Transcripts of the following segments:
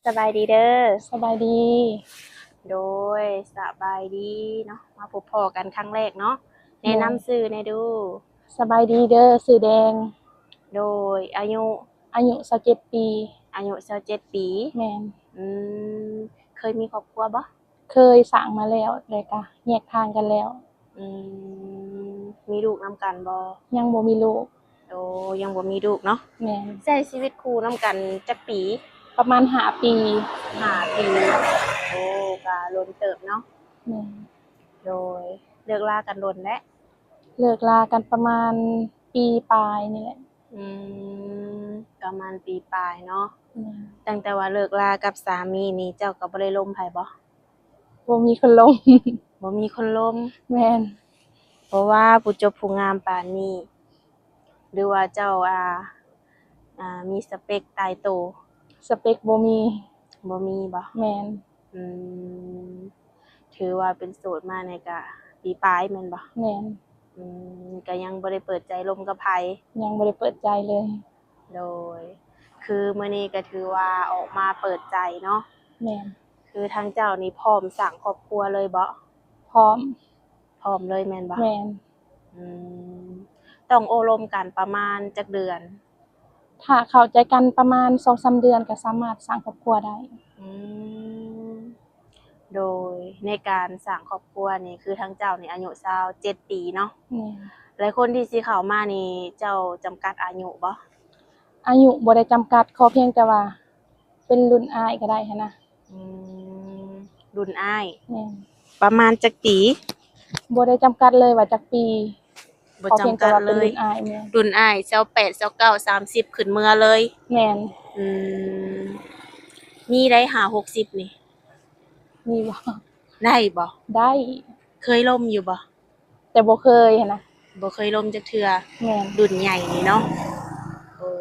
ສະບາຍດີເດີ. ສະບາຍດີ. ໂດຍ ສະບາຍດີເນາະ ມາພົບພໍ້ກັນຄັ້ງແລກເນາະ. ແນະນຳຊື່ແດ່ດູ. ສະບາຍດີເດີ ຊື່ແດງ. ໂດຍ ອາຍຸ? ອາຍຸຊາວເຈັດປີ. ອາຍຸຊາວເຈັດປີ. ແມ່ນ. ອືມ ເຄີຍມີຄອບຄົວບໍ່? ເຄີຍ ສ້າງມາແລ້ວ ແລ້ວກະແຍກທາງກັນແລ້ວ. ອືມ ມີລູກນຳກັນບໍ່? ຍັງບໍ່ມີລູກ. ໂອ້ ຍັງບໍ່ມີລູກເນາະ. ແມ່ນ. ໃຊ້ຊີວິດຄູ່ນຳກັນຈັກປີ? ປະມານຫ້າປີ. ຫ້າປີ. ໂອ້ ກະດົນເຕີບເນາະ. ແມ່ນ. ໂດຍ ເລີກລາກັນດົນແລ້ວ? ເລີກລາກັນປະມານປີປາຍນີ້ແຫຼະ. ອືມ ປະມານປີປາຍເນາະ. ແມ່ນ. ຕັ້ງແຕ່ວ່າເລີກລາກັບສາມີນີ້ ເຈົ້າກໍບໍ່ໄດ້ລົມໃຜບໍ່? ບໍ່ມີຄົນລົມ. ບໍ່ມີຄົນລົມ. ແມ່ນ. ເພາະວ່າຜູ້ຈົບຜູ້ງາມປານນີ້ ຫຼືວ່າເຈົ້າ ອ່າ ອ່າ ມີສະເປັກຕາຍໂຕ? ສະເປັກບໍ່ມີ. ບໍ່ມີບໍ່? ແມ່ນ. ອືມ ຖືວ່າເປັນໂສດມານີ້ກະປີປາຍແມ່ນບໍ່? ແມ່ນ. ອືມ ກະຍັງບໍ່ໄດ້ເປີດໃຈລົມກັບໃຜ? ຍັງບໍ່ໄດ້ເປີດໃຈເລີຍ. ໂດຍ ຄືມື້ນີ້ກະຖືວ່າອອກມາເປີດໃຈເນາະ. ແມ່ນ. ຄືທາງເຈົ້ານີ້ພ້ອມສ້າງຄອບຄົວເລີຍບໍ່? ພ້ອມ. ພ້ອມເລີຍແມ່ນບໍ່? ແມ່ນ. ອືມ ຕ້ອງໂອ້ລົມກັນປະມານຈັກເດືອນ? ຖ້າເຂົ້າໃຈກັນປະມານສອງສາມເດືອນ ກໍສາມາດສ້າງຄອບຄົວໄດ້. ອືມ ໂດຍ ໃນການສ້າງຄອບຄົວນີ້ ຄືທາງເຈົ້ານີ້ອາຍຸຊາວເຈັດປີເນາະ. ແມ່ນ. ແລະ ຄົນທີ່ຊິເຂົ້າມານີ້ ເຈົ້າຈຳກັດອາຍຸບໍ່? ອາຍຸບໍ່ໄດ້ຈຳກັດ ຂໍພຽງແຕ່ວ່າ ເປັນລຸ້ນອ້າຍກໍໄດ້ຫັ້ນນະ. ອືມ ລຸ້ນອ້າຍ. ແມ່ນ. ປະມານຈັກປີ? ບໍ່ໄດ້ຈຳກັດເລີຍວ່າຈັກປີ. ບໍ່ຈຳກັດເລີຍ. ຂໍພຽງແຕ່ວ່າເປັນລຸ້ນອ້າຍ. ແມ່ນ. ລຸ້ນອ້າຍ ຊາວແປດ ຊາວເກົ້າ ສາມສິບ ຂຶ້ນເມືອເລີຍ. ແມ່ນ. ອືມ ມີໄດ້ຫ້າຫົກສິບນີ້. ມີບໍ່? ໄດ້ບໍ່? ໄດ້. ເຄີຍລົມຢູ່ບໍ່? ແຕ່ບໍ່ເຄີຍຫັ້ນນະ. ບໍ່ເຄີຍລົມຈັກເທື່ອ. ແມ່ນ. ລຸ້ນໃຫຍ່ນີ້ເນາະ. ໂອ້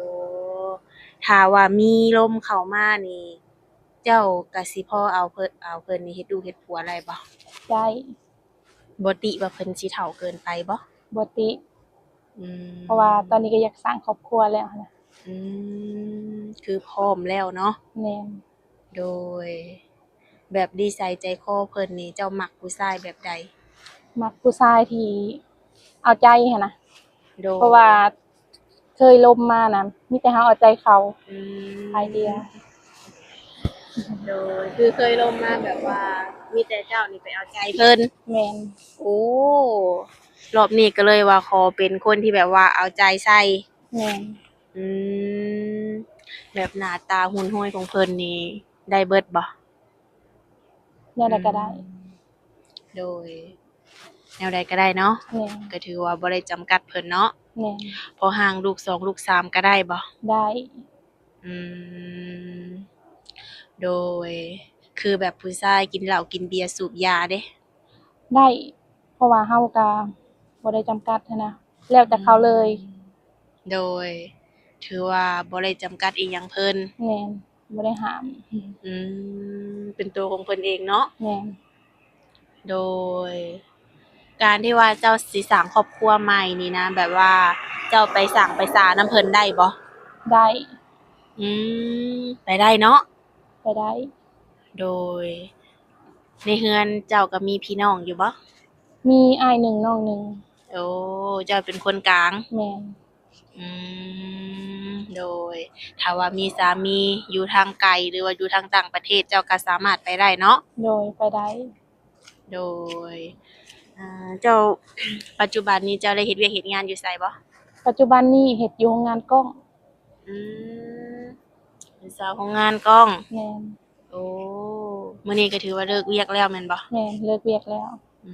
ຖ້າວ່າມີລົມເຂົ້າມານີ້ ເຈົ້າກະຊິພໍເອົາເພິ່ນ ເອົາເພິ່ນນີ້ເຮັດລູກເຮັດຜົວໄດ້ບໍ່? ໄດ້. ບໍ່ຕິວ່າເພິ່ນຊິເຖົ້າເກີນໄປບໍ່? ບໍ່ຕິ. ອືມ ເພາະວ່າຕອນນີ້ກໍຢາກສ້າງຄອບຄົວແລ້ວຫັ້ນນະ. ອືມ ຄືພ້ອມແລ້ວເນາະ. ແມ່ນ. ໂດຍ ແບບນິໄສໃຈຄໍເພິ່ນນີ້ ເຈົ້າມັກຜູ້ຊາຍແບບໃດ? ມັກຜູ້ຊາຍທີ່ເອົາໃຈຫັ້ນນະ. ໂດຍ ເພາະວ່າເຄີຍລົມມານະ ມີແຕ່ເຮົາເອົາໃຈເຂົາ. ອືມ ໄອເດຍ. ໂດຍ ຄືເຄີຍລົມມາແບບວ່າມີແຕ່ເຈົ້ານີ້ໄປເອົາໃຈເພິ່ນ. ແມ່ນ. ໂອ້ ລອບນີ້ກໍເລີຍວ່າຂໍເປັນຄົນທີ່ແບບວ່າເອົາໃຈໃສ່. ແມ່ນ. ອືມ ແບບໜ້າຕາຮຸ່ນຮວຍຂອງເພິ່ນນີ້ໄດ້ເບິດບໍ່? ແນວໃດກໍໄດ້. ອືມ ໂດຍ ແນວໃດກໍໄດ້ເນາະ. ແມ່ນ. ກໍຖືວ່າບໍ່ໄດ້ຈຳກັດເພິ່ນເນາະ. ແມ່ນ. ພໍຮ່າງລູກສອງລູກສາມກໍໄດ້ບໍ່? ໄດ້. ອືມ ໂດຍ ຄືແບບຜູ້ຊາຍກິນເຫຼົ້າກິນເບຍສູບຢາເດ້? ໄດ້ ເພາະວ່າເຮົາກະບໍ່ໄດ້ຈຳກັດຫັ້ນນະ ແລ້ວແຕ່ເຂົາເລີຍ. ອືມ ໂດຍ ຖືວ່າບໍ່ໄດ້ຈຳກັດອີ່ຫຍັງເພິ່ນ. ແມ່ນ ບໍ່ໄດ້ຫ້າມ. ອືມ ເປັນໂຕຂອງເພິ່ນເອງເນາະ. ແມ່ນ. ໂດຍ ການທີ່ວ່າເຈົ້າຊິສ້າງຄອບຄົວໃໝ່ນີ້ນະ ແບບວ່າເຈົ້າໄປສັງໄປສານຳເພິ່ນໄດ້ບໍ່? ໄດ້. ອືມ ໄປໄດ້ເນາະ. ໄປໄດ້. ໂດຍ ໃນເຮືອນເຈົ້າກໍມີພີ່ນ້ອງຢູ່ບໍ່? ມີອ້າຍໜຶ່ງ ນ້ອງໜຶ່ງ. ໂອ້ ເຈົ້າເປັນຄົນກາງ. ແມ່ນ. ອືມ ໂດຍ ຖ້າວ່າມີສາມີຢູ່ທາງໄກ ຫຼືວ່າຢູ່ທາງຕ່າງປະເທດ ເຈົ້າກໍສາມາດໄປໄດ້ເນາະ? ໂດຍ ໄປໄດ້. ໂດຍ ອ່າ ເຈົ້າ ປັດຈຸບັນນີ້ເຈົ້າໄດ້ເຮັດວຽກເຮັດງານຢູ່ໃສບໍ່? ປັດຈຸບັນນີ້ເຮັດຢູ່ໂຮງງານກ້ອງ. ອືມ ເປັນສາວໂຮງງານກ້ອງ. ແມ່ນ. ໂອ້ ມື້ນີ້ກໍຖືວ່າເລີກວຽກແລ້ວແມ່ນບໍ່? ແມ່ນ ເລີກວຽກແລ້ວ. ອື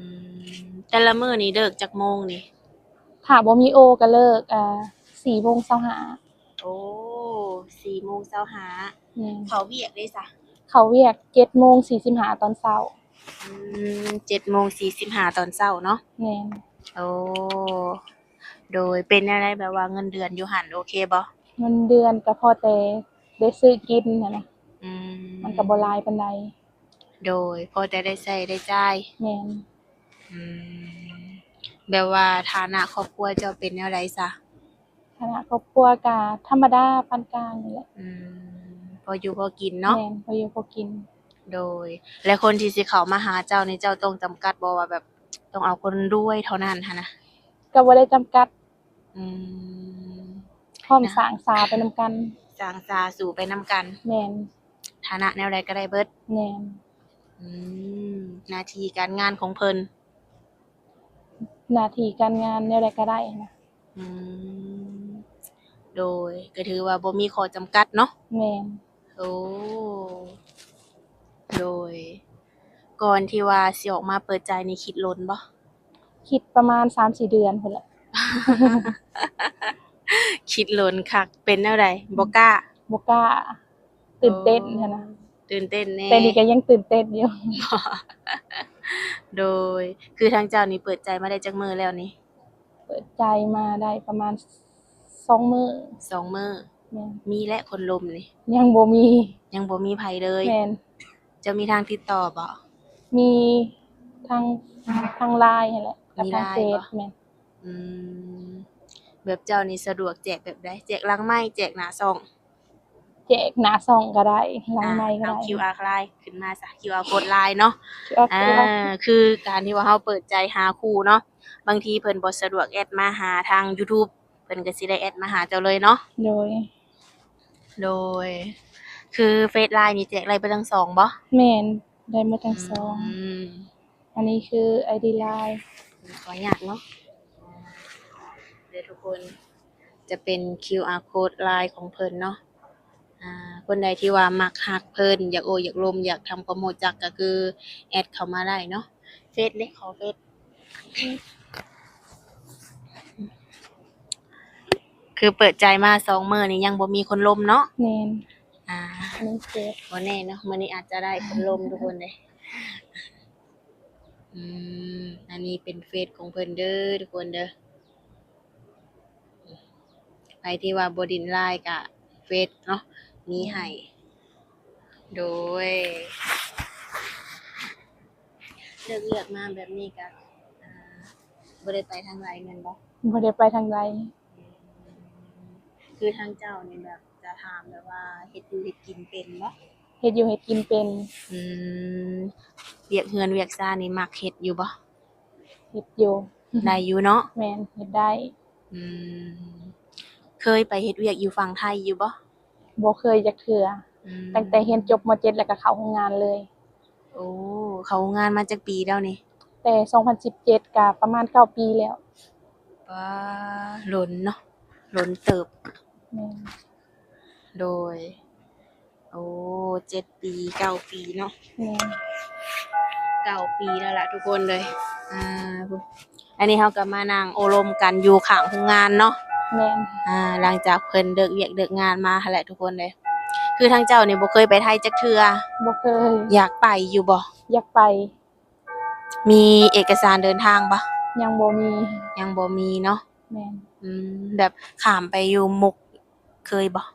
ມ ແຕ່ລະມື້ນີ້ເລີກຈັກໂມງນີ້? ຖ້າບໍ່ມີໂອກໍເລີກ ອ່າ ສີ່ໂມງຊາວຫ້າ. ໂອ້ ສີ່ໂມງຊາວຫ້າ. ແມ່ນ. ເຂົ້າວຽກເດ້ຊະ? ເຂົ້າວຽກເຈັດໂມງສີ່ສິບຫ້າຕອນເຊົ້າ. ອືມ ເຈັດໂມງສີ່ສິບຫ້າຕອນເຊົ້າເນາະ. ແມ່ນ. ໂອ້ ໂດຍ ເປັນແນວໃດ ແບບວ່າເງິນເດືອນຢູ່ຫັ້ນໂອເຄບໍ່? ເງິນເດືອນກໍພໍແຕ່ໄດ້ຊື້ກິນຫັ້ນນະ. ອືມ ມັນກໍບໍ່ຫຼາຍປານໃດ. ໂດຍ ພໍແຕ່ໄດ້ໃຊ້ໄດ້ຈ່າຍ. ແມ່ນ. ອືມ ແບບວ່າຖານະຄອບຄົວເຈົ້າເປັນແນວໃດຊະ? ຖານະຄອບຄົວກະທຳມະດາປານກາງນີ້ແຫຼະ. ອືມ ພໍຢູ່ພໍກິນເນາະ. ແມ່ນ ພໍຢູ່ພໍກິນ. ໂດຍ ແລະຄົນທີ່ຊິເຂົ້າມາຫາເຈົ້ານີ້ ເຈົ້າຕ້ອງຈຳກັດບໍ່ວ່າແບບຕ້ອງເອົາຄົນລວຍເທົ່ານັ້ນຫັ້ນນະ? ກໍບໍ່ໄດ້ຈຳກັດ. ອືມ ພ້ອມ ນະ ສ້າງສາໄປນຳກັນ. ສ້າງສາສູ້ໄປນຳກັນ. ແມ່ນ. ຖານະແນວໃດກໍໄດ້ເບິດ. ແມ່ນ. ອືມ ໜ້າທີ່ການງານຂອງເພິ່ນ. ໜ້າທີ່ການງານແນວໃດກໍໄດ້ນະ. ອືມ ໂດຍ ກໍຖືວ່າບໍ່ມີຂໍ້ຈຳກັດເນາະ. ແມ່ນ. ໂອ້ ໂດຍ ກ່ອນທີ່ວ່າຊິອອກມາເປີດໃຈນີ້ຄິດດົນບໍ່? ຄິດປະມານສາມສີ່ເດືອນພຸ້ນແຫຼະ. ຄິດດົນຄັກ. ເປັນແນວໃດ? ບໍ່ກ້າ? ບໍ່ກ້າ. ຕື່ນເຕັ້ນຫັ້ນນະ. ຕື່ນເຕັ້ນແດ່. ແຕ່ນີ້ກໍຍັງຕື່ນເຕັ້ນຢູ່. ໂດຍ ຄືທາງເຈົ້ານີ້ເປີດໃຈມາໄດ້ຈັກມື້ແລ້ວນີ້? ເປີດໃຈມາໄດ້ປະມານສອງມື້. ສອງມື້. ແມ່ນ. ມີແລ້ວຄົນລົມນີ້? ຍັງບໍ່ມີ. ຍັງບໍ່ມີໃຜເລີຍ. ແມ່ນ. ເຈົ້າມີທາງຕິດຕໍ່ບໍ່? ມີທາງ ທາງ LINE ຫັ້ນແຫຼະ ກັບທາງເຟສ. ແມ່ນ. ອືມ ແບບເຈົ້ານີ້ສະດວກແຈກແບບໃດ? ແຈກຫຼັງໄມ ແຈກໜ້າຊ່ອງ? ແຈກໜ້າຊ່ອງກໍໄດ້ ຫຼັງໄມກໍໄດ້. ເອົາ ຄິວອາ LINE ຂຶ້ນມາຊະ ຄິວອາ ໂຄດ LINE ເນາະ. ອ່າ ຄືການທີ່ວ່າເຮົາເປີດໃຈຫາຄູ່ເນາະ ບາງທີເພິ່ນບໍ່ສະດວກແອັດມາຫາທາງ YouTube ເພິ່ນກໍຊິໄດ້ແອັດມາຫາເຈົ້າເລີຍເນາະ. ໂດຍ. ໂດຍ ຄືເຟສ LINE ນີ້ແຈກໄດ້ເບິດທັງສອງບໍ່? ແມ່ນ ໄດ້ໝົດທັງສອງ. ອືມ ອັນນີ້ຄື ໄອດີ LINE ຂໍອະນຸຍາດເນາະ ເດີທຸກຄົນ ຈະເປັນ ຄິວອາ ໂຄດ LINE ຂອງເພິ່ນເນາະ. ອ່າ ຄົນໃດທີ່ວ່າມັກຮັກເພິ່ນ ຢາກໂອ້ຢາກລົມ ຢາກທຳຄວາມຮູ້ຈັກ ກໍຄືແອັດເຂົ້າມາໄດ້ເນາະ. ເຟສເດ້ ຂໍເຟສ. ຄືເປີດໃຈມາສອງມື້ນີ້ຍັງບໍ່ມີຄົນລົມເນາະ. ແມ່ນ. ອ່າ ອັນນີ້ເຟສ. ບໍ່ແນ່ເນາະ ມື້ນີ້ອາດຈະໄດ້ຄົນລົມທຸກຄົນເດ້. ອືມ ອັນນີ້ເປັນເຟສຂອງເພິ່ນເດີທຸກຄົນເດີ. ໃຜທີ່ວ່າບໍ່ຫຼິ້ນ LINE ກະເຟສເນາະ ມີໃຫ້. ໂດຍ ເລືອກ ເລືອກມາແບບນີ້ກະ ອ່າ ບໍ່ໄດ້ໄປທາງໃດແມ່ນບໍ່? ບໍ່ໄດ້ໄປທາງໃດ. ອືມ ຄືທາງເຈົ້ານີ້ແບບຈະຖາມແບບວ່າເຮັດຢູ່ເຮັດກິນເປັນບໍ່? ເຮັດຢູ່ເຮັດກິນເປັນ. ອືມ ວຽກເຮືອນວຽກຊານນີ້ມັກເຮັດຢູ່ບໍ່? ເຮັດຢູ່. ໄດ້ຢູ່ເນາະ? ແມ່ນ ເຮັດໄດ້. ອືມ ເຄີຍໄປເຮັດວຽກຢູ່ຝັ່ງໄທຢູ່ບໍ່? ບໍ່ເຄີຍຈັກເທື່ອ. ອືມ ຕັ້ງແຕ່ຮຽນຈົບ ມ.ເຈັດ ແລ້ວກໍເຂົ້າໂຮງງານເລີຍ. ໂອ້ ເຂົ້າໂຮງງານມາຈັກປີແລ້ວນີ້? ແຕ່ສອງພັນສິບເຈັດ ກໍປະມານເກົ້າປີແລ້ວ. ປາ ດົນເນາະ ດົນເຕີບ. ແມ່ນ. ໂດຍ ໂອ້ ເຈັດປີ ເກົ້າປີເນາະ. ແມ່ນ. ເກົ້າປີແລ້ວລະທຸກຄົນເລີຍ. ອ່າ ອັນນີ້ເຮົາກໍມານັ່ງໂອ້ລົມກັນຢູ່ຂ້າງໂຮງງານເນາະ. ແມ່ນ. ອ່າ ຫຼັງຈາກເພິ່ນເລີກວຽກເລີກງານມາຫັ້ນແຫຼະທຸກຄົນເລີຍ. ຄືທາງເຈົ້ານີ້ບໍ່ເຄີຍໄປໄທຈັກເທື່ອ? ບໍ່ເຄີຍ. ຢາກໄປຢູ່ບໍ່? ຢາກໄປ. ມີເອກະສານເດີນທາງບໍ່? ຍັງບໍ່ມີ. ຍັງບໍ່ມີເນາະ. ແມ່ນ. ອືມ ແບບຂ້າມໄປຢູ່ມຸກເຄີຍບໍ່?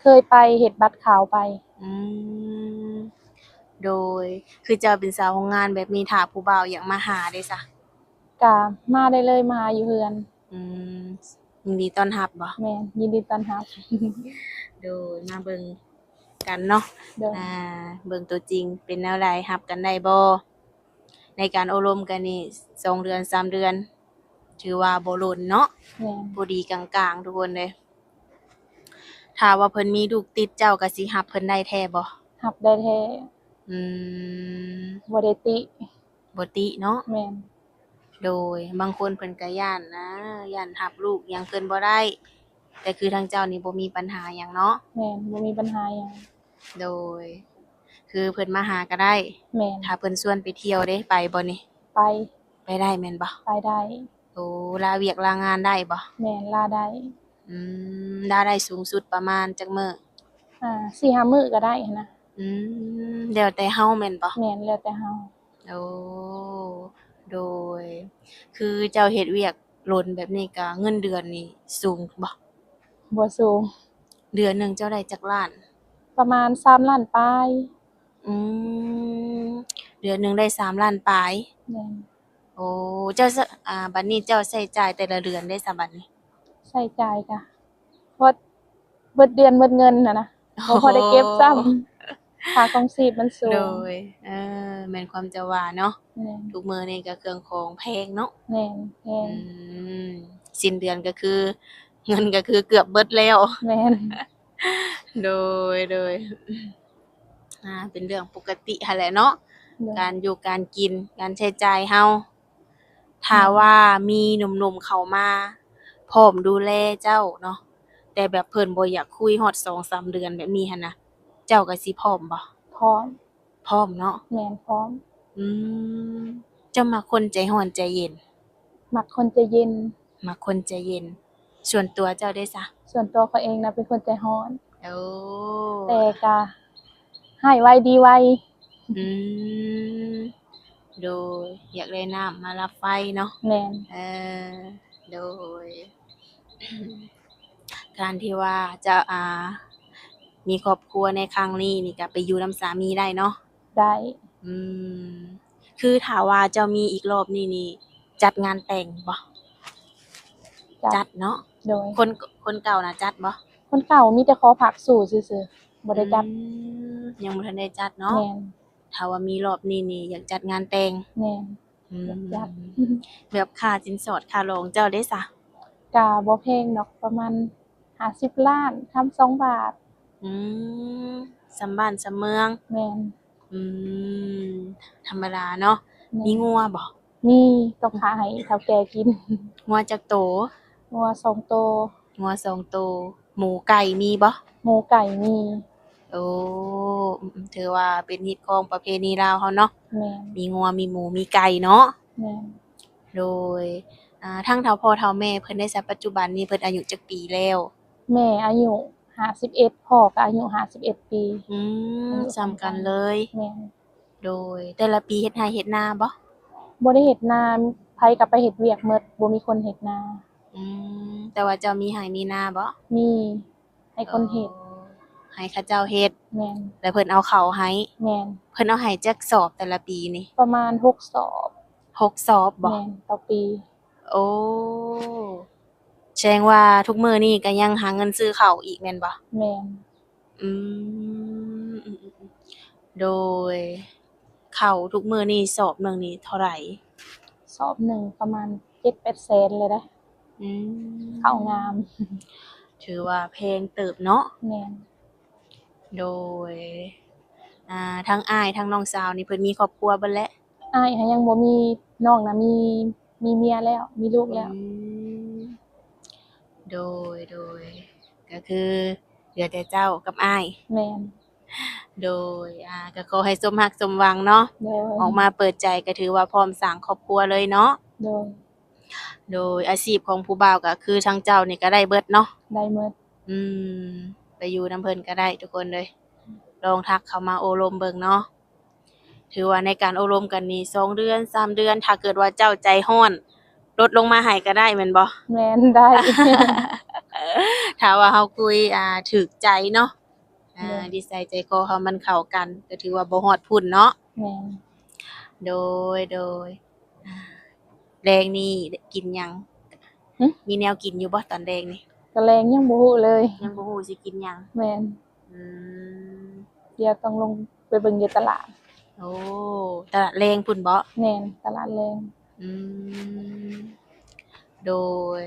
ເຄີຍໄປເຮັດບັດຂາວໄປ. ອືມ ໂດຍ ຄືເຈົ້າເປັນສາວໂຮງງານແບບນີ້ ຖ້າຜູ້ບ່າວຢາກມາຫາເດຊະ? ກະມາໄດ້ເລີຍ ມາຫາຢູ່ເຮືອນ. ອືມ ຍິນດີຕ້ອນຮັບບໍ່? ແມ່ນ ຍິນດີຕ້ອນຮັບ. ໂດຍ ມາເບິ່ງກັນເນາະ. ໂດຍ. ອ່າ ເບິ່ງຕົວຈິງເປັນແນວໃດ ຮັບກັນໄດ້ບໍ່? ໃນການໂອ້ລົມກັນນີ້ ສອງເດືອນ ສາມເດືອນ ຖືວ່າບໍ່ດົນເນາະ. ແມ່ນ. ພໍດີກາງໆ ທຸກຄົນເອີຍ. ຖ້າວ່າເພິ່ນມີລູກຕິດເຈົ້າກໍຊິຮັບເພິ່ນໄດ້ແທ້ບໍ່? ຮັບໄດ້ແທ້. ອືມ ບໍ່ໄດ້ຕິ. ບໍ່ຕິເນາະ. ແມ່ນ. ໂດຍ ບາງຄົນເພິ່ນກໍຢ້ານນະ ຢ້ານຮັບລູກຫຍັງເພິ່ນບໍ່ໄດ້ ແຕ່ຄືທາງເຈົ້ານີ້ບໍ່ມີບັນຫາຫຍັງເນາະ. ແມ່ນ ບໍ່ມີບັນຫາຫຍັງ. ໂດຍ ຄືເພິ່ນມາຫາກໍໄດ້. ແມ່ນ. ຖ້າເພິ່ນຊວນໄປທ່ຽວເດ້ ໄປບໍ່ນີ້? ໄປ. ໄປໄດ້ແມ່ນບໍ່? ໄປໄດ້. ໂອ້ ລາວຽກລາງານໄດ້ບໍ່? ແມ່ນ ລາໄດ້. ອືມ ລາໄດ້ສູງສຸດປະມານຈັກມື້? ອ່າ ສີ່ຫ້າມື້ກໍໄດ້ຫັ້ນນະ. ອືມ ແລ້ວແຕ່ເຮົາແມ່ນບໍ່? ແມ່ນ ແລ້ວແຕ່ເຮົາ. ໂອ້ ໂດຍ ຄືເຈົ້າເຮັດວຽກດົນແບບນີ້ກະເງິນເດືອນນີ້ສູງບໍ່? ບໍ່ສູງ. ເດືອນໜຶ່ງເຈົ້າໄດ້ຈັກລ້ານ? ປະມານສາມລ້ານປາຍ. ອືມ ເດືອນໜຶ່ງໄດ້ສາມລ້ານປາຍ. ແມ່ນ. ໂອ້ ເຈົ້າ ອາ ບັດນີ້ເຈົ້າໃຊ້ຈ່າຍແຕ່ລະເດືອນເດ້ຊະບັດນີ້? ໃຊ້ຈ່າຍກະ ເບິດ ເບິດເດືອນເບິດເງິນຫັ້ນນະ. ບໍ່ພໍໄດ້ເກັບຊ້ຳ ຄ່າຄອງຊີບມັນສູງ. ໂດຍ ເອີ ແມ່ນຄວາມເຈົ້າວ່າເນາະ. ແມ່ນ. ທຸກມື້ນີ້ກໍເຄື່ອງຂອງແພງເນາະ. ແມ່ນ ແພງ. ອືມ ສິ້ນເດືອນກໍຄື ເງິນກໍຄືເກືອບເບິດແລ້ວ. ແມ່ນ. ໂດຍ ໂດຍ ອ່າ ເປັນເລື່ອງປົກກະຕິຫັ້ນແຫຼະເນາະ. ໂດຍ. ການຢູ່ການກິນ ການໃຊ້ຈ່າຍເຮົາ ຖ້າວ່າມີໜຸ່ມໆເຂົ້າມາ ພ້ອມດູແລເຈົ້າເນາະ ແຕ່ແບບເພິ່ນບໍ່ຢາກຄຸຍຮອດສອງສາມເດືອນແບບນີ້ຫັ້ນນະ ເຈົ້າກໍຊິພ້ອມບໍ່? ພ້ອມ. ພ້ອມເນາະ. ແມ່ນ ພ້ອມ. ອືມ ເຈົ້າມັກຄົນໃຈຮ້ອນໃຈເຢັນ? ມັກຄົນໃຈເຢັນ. ມັກຄົນໃຈເຢັນ. ສ່ວນຕົວເຈົ້າເດຊະ? ສ່ວນຕົວຂ້ອຍເອງນະເປັນຄົນໃຈຮ້ອນ. ໂອ້ ແຕ່ກະຮ້າຍໄວດີໄວ. ອືມ ໂດຍ ຢາກໄດ້ນ້ຳມາດັບໄຟເນາະ. ແມ່ນ. ເອີ ໂດຍ ການທີ່ວ່າຈະ ອ່າ ມີຄອບຄົວໃນຄັ້ງນີ້ນີ້ ກໍໄປຢູ່ນຳສາມີໄດ້ເນາະ? ໄດ້. ອືມ ຄືຖ້າວ່າເຈົ້າມີອີກລອບນີ້ນີ້ ຈັດງານແຕ່ງບໍ່? ຈັດ. ຈັດເນາະ. ໂດຍ. ຄົນ ຄົນເກົ່ານະຈັດບໍ່? ຄົນເກົ່າມີແຕ່ຂໍພາກສູ່ຊື່ໆ ບໍ່ໄດ້ຈັດ. ອືມ ຍັງບໍ່ທັນໄດ້ຈັດເນາະ. ແມ່ນ. ຖ້າວ່າມີລອບນີ້ນີ້ ຢາກຈັດງານແຕ່ງ. ແມ່ນ. ອືມ ຢາກຈັດ. ແບບຄ່າສິນສອດຄ່າດອງເຈົ້າເດຊະ? ກະບໍ່ແພງດອກ ປະມານຫ້າສິບລ້ານ ຄຳສອງບາດ. ອືມ ສ່ຳບ້ານສ່ຳເມືອງ. ແມ່ນ. ອືມ ທຳມະດາເນາະ. ແມ່ນ. ມີງົວບໍ່? ມີ ຕ້ອງຂາຍໃຫ້ເຖົ້າແກ່ກິນ. ງົວຈັກໂຕ? ງົວສອງໂຕ. ງົວສອງໂຕ. ໝູໄກ່ມີບໍ່? ໝູໄກ່ມີ. ໂອ້ ອືມ ຖືວ່າເປັນຮີດຄອງປະເພນີລາວເຮົາເນາະ. ແມ່ນ. ມີງົວ ມີໝູ ມີໄກ່ເນາະ. ແມ່ນ. ໂດຍ ອ່າ ທາງເຖົ້າພໍ່ເຖົ້າແມ່ເພິ່ນໄດ້ຊະ ປັດຈຸບັນນີ້ເພິ່ນອາຍຸຈັກປີແລ້ວ? ແມ່ອາຍຸຫ້າສິບເອັດ ພໍ່ກໍອາຍຸຫ້າສິບເອັດປີ. ອືມ ສ່ຳກັນເລີຍ. ແມ່ນ. ໂດຍ ແຕ່ລະປີເຮັດໄຮ່ເຮັດນາບໍ່? ບໍ່ໄດ້ເຮັດນາ ໃຜກໍໄປເຮັດວຽກໝົດ ບໍ່ມີຄົນເຮັດນາ. ອືມ ແຕ່ວ່າເຈົ້າມີໄຮ່ມີນາບໍ່? ມີ ໃຫ້ຄົນເຮັດ. ອໍ ໃຫ້ເຂົາເຈົ້າເຮັດ. ແມ່ນ. ແລ້ວເພິ່ນເອົາເຂົ້າໃຫ້. ແມ່ນ. ເພິ່ນເອົາໃຫ້ຈັກສອບແຕ່ລະປີນີ້? ປະມານຫົກສອບ. ຫົກສອບບໍ່? ແມ່ນ ຕໍ່ປີ. ໂອ້ ສະແດງວ່າທຸກມື້ນີ້ກໍຍັງຫາເງິນຊື້ເຂົ້າອີກແມ່ນບໍ່? ແມ່ນ. ອືມ ໂດຍ ເຂົ້າທຸກມື້ນີ້ສອບໜຶ່ງນີ້ເທົ່າໃດ? ສອບໜຶ່ງປະມານເຈັດແປດແສນເລີຍເດ້. ອືມ ເຂົ້າງາມ. ຖືວ່າແພງເຕີບເນາະ. ແມ່ນ. ໂດຍ ອ່າ ທັງອ້າຍທັງນ້ອງສາວນີ້ເພິ່ນມີຄອບຄົວເບິດແລ້ວ? ອ້າຍຫາຍັງບໍ່ມີ ນ້ອງນະມີ ມີເມຍແລ້ວ ມີລູກແລ້ວ. ອືມ ໂດຍ ໂດຍ ກໍຄືເຫຼືອແຕ່ເຈົ້າກັບອ້າຍ. ແມ່ນ. ໂດຍ ອ່າ ກໍຂໍໃຫ້ສົມຮັກສົມຫວັງເນາະ. ໂດຍ. ອອກມາເປີດໃຈກໍຖືວ່າພ້ອມສ້າງຄອບຄົວເລີຍເນາະ. ໂດຍ. ໂດຍ ອາຊີບຂອງຜູ້ບ່າວກໍຄືທາງເຈົ້ານີ້ກໍໄດ້ເບິດເນາະ? ໄດ້ໝົດ. ອືມ ໄປຢູ່ນຳເພິ່ນກໍໄດ້ທຸກຄົນເອີຍ ລອງທັກເຂົ້າມາໂອ້ລົມເບິ່ງເນາະ. ຖືວ່າໃນການໂອ້ລົມກັນນີ້ ສອງເດືອນ ສາມເດືອນ ຖ້າເກີດວ່າເຈົ້າໃຈຮ້ອນ ລົດລົງມາໃຫ້ກໍໄດ້ແມ່ນບໍ່? ແມ່ນ ໄດ້. ຖ້າວ່າເຮົາຄຸຍ ອ່າ ຖືກໃຈເນາະ ອ່າ ໂດຍ ນິໄສໃຈຄໍເຮົາມັນເຂົ້າກັນ ກໍຖືວ່າບໍ່ຮອດພຸ້ນເນາະ. ແມ່ນ. ໂດຍ ໂດຍ ແລງນີ້ກິນຫຍັງ? ຫຶ? ມີແນວກິນຢູ່ບໍ່ຕອນແລງນີ້? ຕອນແລງຍັງບໍ່ຮູ້ເລີຍ. ຍັງບໍ່ຮູ້ຊິກິນຫຍັງ? ແມ່ນ. ອືມ ດຽວຕ້ອງລົງໄປເບິ່ງຢູ່ຕະຫຼາດ. ໂອ້ ຕະຫຼາດແລງພຸ້ນບໍ? ແມ່ນ ຕະຫຼາດແລງ. ອືມ ໂດຍ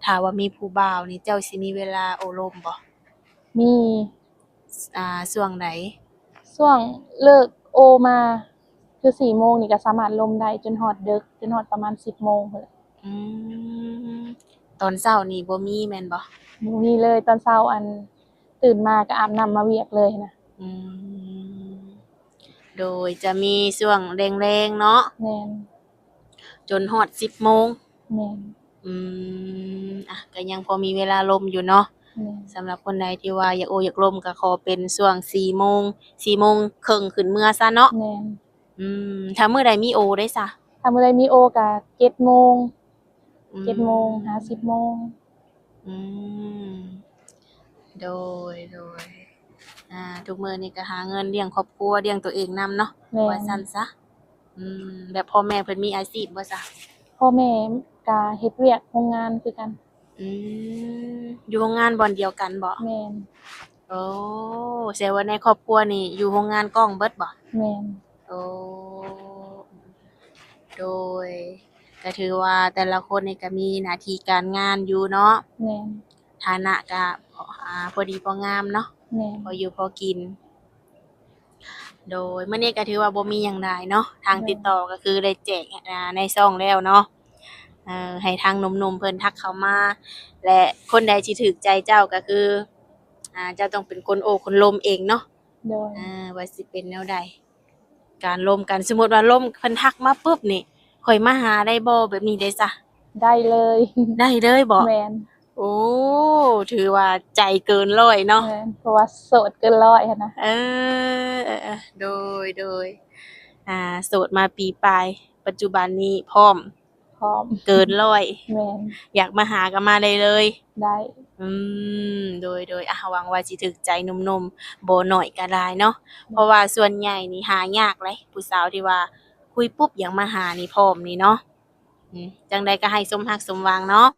ຖ້າວ່າມີຜູ້ບ່າວນີ້ ເຈົ້າຊິມີເວລາໂອ້ລົມບໍ? ມີ. ອ່າ ຊ່ວງໃດ? ຊ່ວງເລີກໂອມາ ຄືສີ່ໂມງນີ້ກໍສາມາດລົມໄດ້ຈົນຮອດເດິກ ຈົນຮອດປະມານສິບໂມງພຸ້ນແຫຼະ. ອືມ ຕອນເຊົ້ານີ້ບໍ່ມີແມ່ນບໍ່? ບໍ່ມີເລີຍ ຕອນເຊົ້າ ອັນ ຕື່ນມາກໍອາບນ້ຳມາວຽກເລີຍນະ. ອືມ ໂດຍ ຈະມີຊ່ວງແລງໆເນາະ. ແມ່ນ. ຈົນຮອດສິບໂມງ. ແມ່ນ. ອືມ ອ່ະ ກໍຍັງພໍມີເວລາລົມຢູ່ເນາະ. ແມ່ນ. ສຳລັບຄົນໃດທີ່ວ່າຢາກໂອ້ຢາກລົມ ກໍຂໍເປັນຊ່ວງສີ່ໂມງ ສີ່ໂມງເຄິ່ງຂຶ້ນເມືອຊະເນາະ. ແມ່ນ. ອືມ ຖ້າມື້ໃດມີໂອເດຊະ? ຖ້າມື້ໃດມີໂອກໍເຈັດໂມງ. ອືມ ເຈັດໂມງຫາສິບໂມງ. ອືມ ໂດຍ ໂດຍ ອ່າ ທຸກມື້ນີ້ກໍຫາເງິນລ້ຽງຄອບຄົວ ລ້ຽງຕົວເອງນຳເນາະ. ແມ່ນ. ວ່າຊັ້ນຊະ. ອືມ ແບບພໍ່ແມ່ເພິ່ນມີອາຊີບບໍ່ຊະ? ພໍ່ແມ່ກໍເຮັດວຽກໂຮງງານຄືກັນ. ອືມ ຢູ່ໂຮງງານບ່ອນດຽວກັນບໍ? ແມ່ນ. ໂອ້ ແສດງວ່າໃນຄອບຄົວນີ້ຢູ່ໂຮງງານກ້ອງເບິດບໍ່? ແມ່ນ. ໂອ້ ໂດຍ ກໍຖືວ່າແຕ່ລະຄົນນີ້ກໍມີໜ້າທີ່ການງານຢູ່ເນາະ. ແມ່ນ. ຖານະກໍ ອ່າ ພໍດີພໍງາມເນາະ. ແມ່ນ. ພໍຢູ່ພໍກິນ. ໂດຍ ມື້ນີ້ກໍຖືວ່າບໍ່ມີຫຍັງຫຼາຍເນາະ ທາງຕິດຕໍ່ກໍຄືໄດ້ແຈ້ງ ອ່າ ໃນຊ່ອງແລ້ວເນາະ ເອີ ໃຫ້ທາງໜຸ່ມໆເພິ່ນທັກເຂົ້າມາ ແລະ ຄົນໃດທີ່ຖືກໃຈເຈົ້າກໍຄື ອ່າ ເຈົ້າຕ້ອງເປັນຄົນໂອ້ຄົນລົມເອງເນາະ. ໂດຍ ອ່າ ວ່າຊິເປັນແນວໃດ ການລົມກັນ ສົມມຸດວ່າລົມ ເພິ່ນທັກມາປຶບນີ້ ຂ້ອຍມາຫາໄດ້ບໍ່ ແບບນີ້ເດ້ຊະ? ໄດ້ເລີຍ. ໄດ້ເລີຍບໍ່? ແມ່ນ. ໂອ້ ຖືວ່າໃຈເກີນຮ້ອຍເນາະ. ແມ່ນ ເພາະວ່າໂສດເກີນຮ້ອຍຫັ້ນນະ. ເອີ ເອີ ເອີ ໂດຍ ໂດຍ ອ່າ ໂສດມາປີປາຍ ປັດຈຸບັນນີ້ພ້ອມ ພ້ອມເກີນຮ້ອຍ. ແມ່ນ. ຢາກມາຫາກໍມາໄດ້ເລີຍ. ໄດ້. ອືມ ໂດຍ ໂດຍ ອ່ະ ຫວັງວ່າຊິຖືກໃຈໜຸ່ມໆ ບໍ່ໜ້ອຍກໍຫຼາຍເນາະ. ແມ່ນ. ເພາະວ່າສ່ວນໃຫຍ່ນີ້ຫາຍາກເດ້ ຜູ້ສາວທີ່ວ່າຄຸຍປຸບຢາກມາຫານີ້ ພ້ອມນີ້ເນາະ. ອືມ ຈັ່ງໃດກໍໃຫ້ສົມຮັກສົມຫວັງເນາະ.